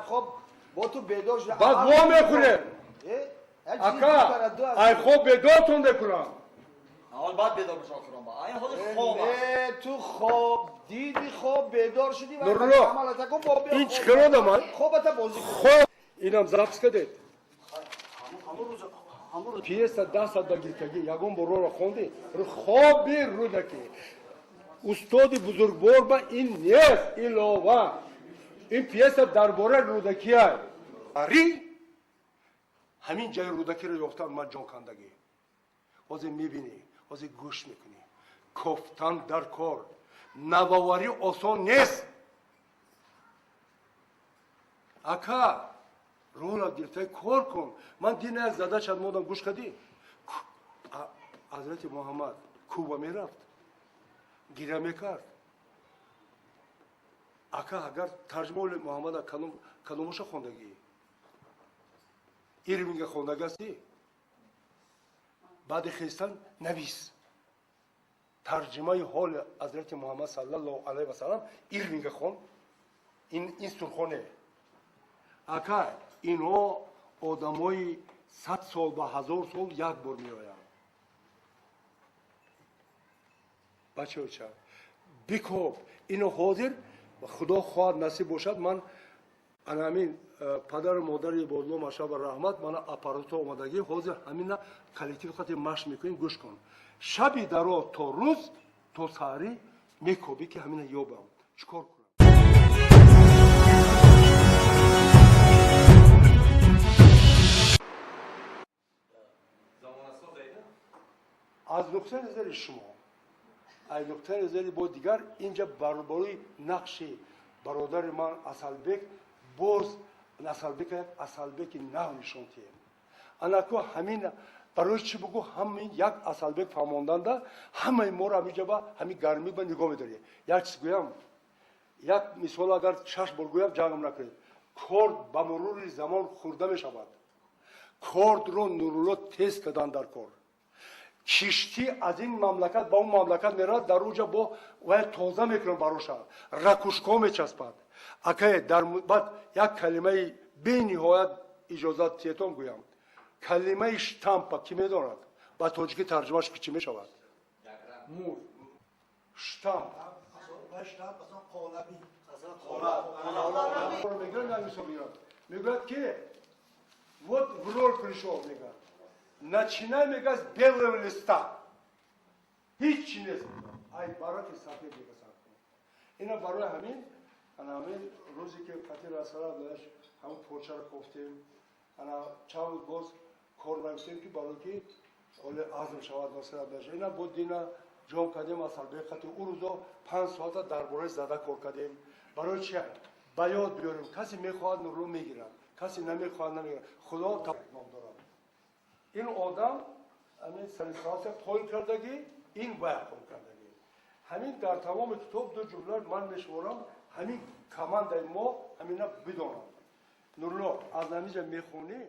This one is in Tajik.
Хоб бо ту бедор шуда. Баъд во мехӯрем. Ака, ай хоб бедортон мекунам. Ҳол баъд бедор бишо охирон ба. Айн ҳозир хоб аст. Ту хоб диди, хоб бедор шудӣ ва Нурулло, ин чӣ хел одам аст? Хобата бозӣ кун. Хоб инам запись кардед. Пьеса 10 сад ба гирифтагӣ, ягон бор рора хонди? Хоби Рӯдакӣ. Устоди бузургвор ба ин нест илова. Ин пьеса дар бораи Рӯдакия. Ри ҳамин ҷои Рӯдакиро ёфтан ман ҷон кандагӣ. Ҳозир мебинӣ, ҳозир гӯш мекунӣ. Кофтан дар кор. Навоварӣ осон нест. Ака, рола гирифтаи кор кун. Ман дина як задача модам, гӯш кардӣ? Ҳазрати Муҳаммад Куба мерафт, гиря мекард. Ака, агар тарҷумаи Муҳаммада каломоша хондагӣ? Ирвинга хондагастӣ? Баъди хестан навис. Тарҷимаи ҳоли ҳазрати Муҳаммад саллаллоҳу алайҳи васаллам Ирвинга хон. Ин сурхоне. Ака, инҳо одамои 100 сол ба 1000 сол як бор меоянд. Бачаоча, бикоб. Ино ҳозир худо хоҳад насиб бошад, ман ана ҳамин падару модари Бодло машаба раҳмат, мана аппарато омадагӣ, ҳозир ҳамина коллектив хати машқ мекунем, гӯш кун. Шаби дароз то рӯз, то саҳарӣ мекобӣ ки ҳамина ёбам. Чӣ кор кунам? Аз нуқтаи назари шумо, аз нуқтаи назари бо дигар, инҷа баробари нақши бародари ман Асалбек, боз Асалбека як Асалбеки нав нишон диҳем. Анаку ҳамин барои чӣ бугӯ, ҳамин як Асалбек фаҳмонданда ҳамаи моро ҳаминҷа ба ҳамин гармӣ ба нигоҳ медорем. Як чиз гӯям, як мисол агар шаш бор гӯям, ҷангам накунед. Корд ба мурури замон хӯрда мешавад. Кордро Нурулло тез кардан дар кор. Киштӣ аз ин мамлакат ба он мамлакат меравад, дар онҷа бо вай тоза мекунад, бароша ракушко мечаспад. Акае, дар баъд як калимаи бениҳоят иҷозат тиетон гӯям. Калимаи штампа кӣ медонад? Ба тоҷикӣ тарҷумааш чӣ мешавад? Мур. Штамп. Мегӯяд, як мисол мегӯяд. Мегӯяд ки вот в роль пришел, мегӯяд. Начинай, мегӯяд, с белого листа. Ҳеҷ нест. Ай бараки сафед мега сар кун. Ина барои ҳамин, ана ҳамин рӯзе ки қати расара даш ҳамон порчаро кофтем, ана чанд рӯз боз кор нависем ки барои ки оле азм шавад Носир даш. Ина бо дина ҷон кардем Асалбек қати ӯ рӯзо 5 соата дар бораи зада кор кардем. Барои чи? Ба ёд биёрем. Касе мехоҳад Нурулло мегирад, касе намехоҳад намегирад. Худо ном дорад. Ин одам ҳамин Станиславса қоил кардагӣ, ин вай қоил кардагӣ. Ҳамин дар тамоми китоб ду ҷумла ман мешуморам, ҳамин командаи мо ҳамина бидонад. Нурулло, аз ҳаминҷа мехонӣ.